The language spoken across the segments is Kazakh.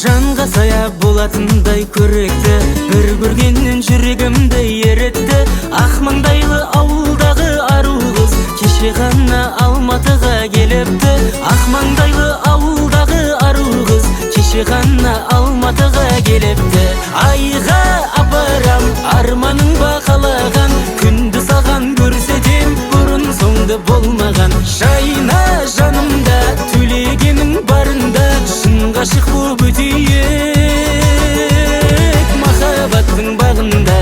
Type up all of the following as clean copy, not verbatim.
Жанға сая болатындай көректі, бір көргеннен жүрегімді ерітті. Ақ маңдайлы ауылдағы ару қыз кеше ғана Алматыға келіпті. Ақ маңдайлы ауылдағы ару қыз кеше ғана Алматыға келіпті. Айға апарам, арманың ба қалаған, күнді саған көрсетем, бұрын соңды болмаған. Жайна жанымда, төлегенің барында, шын ғашық боп өтейік махаббаттың бағында.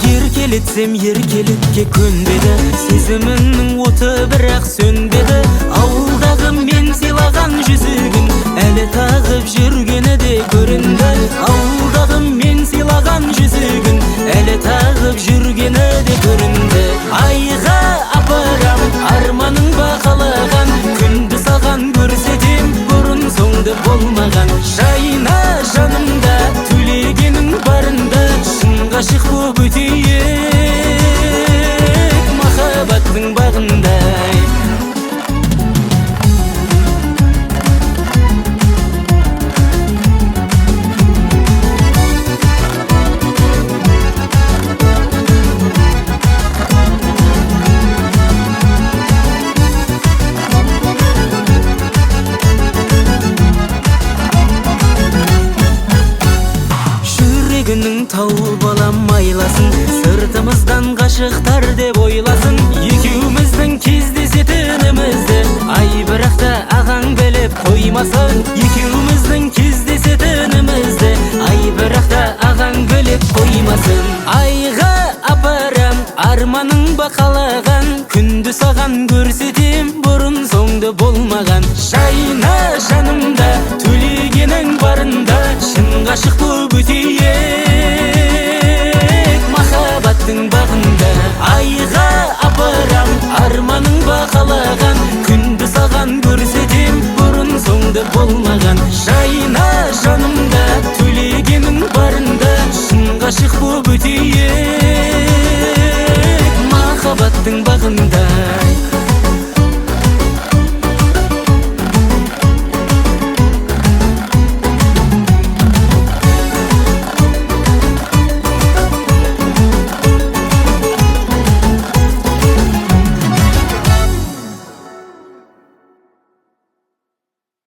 Еркелетсем еркелікке көнбеді, сезімінің оты бірақ сөнбеді. Ауылдағы мен сыйлаған жүзігін әлі тағып жүргені де көрінді. Ауылдағы мен сыйлаған жүзігін әлі тағып жүргені де көрінді. Айға апарам, арманың ба қалаған, күнді саған көрсетем, бұрын соңды болмаған. Жайна жанымда, төлегенің барында, шын ғашық боп өтейік махаббаттың бағында. Жүрегінің тауып алам айласын, сыртымыздан ғашықтар деп ойласын. Екеуміздің кездесетінімізді ай бірақ та ағаң біліп қоймасын. Екеуміздің кездесетінімізді ай бірақ та ағаң біліп қоймасын. Айға апарам, арманың ба қалаған, күнді саған көрсетем, бұрын соңды болмаған. Жайна жанымда, төлегенің барында, шын ғашық боп өтейік махаббаттың бағында. Айға апарам, арманың ба қалаған.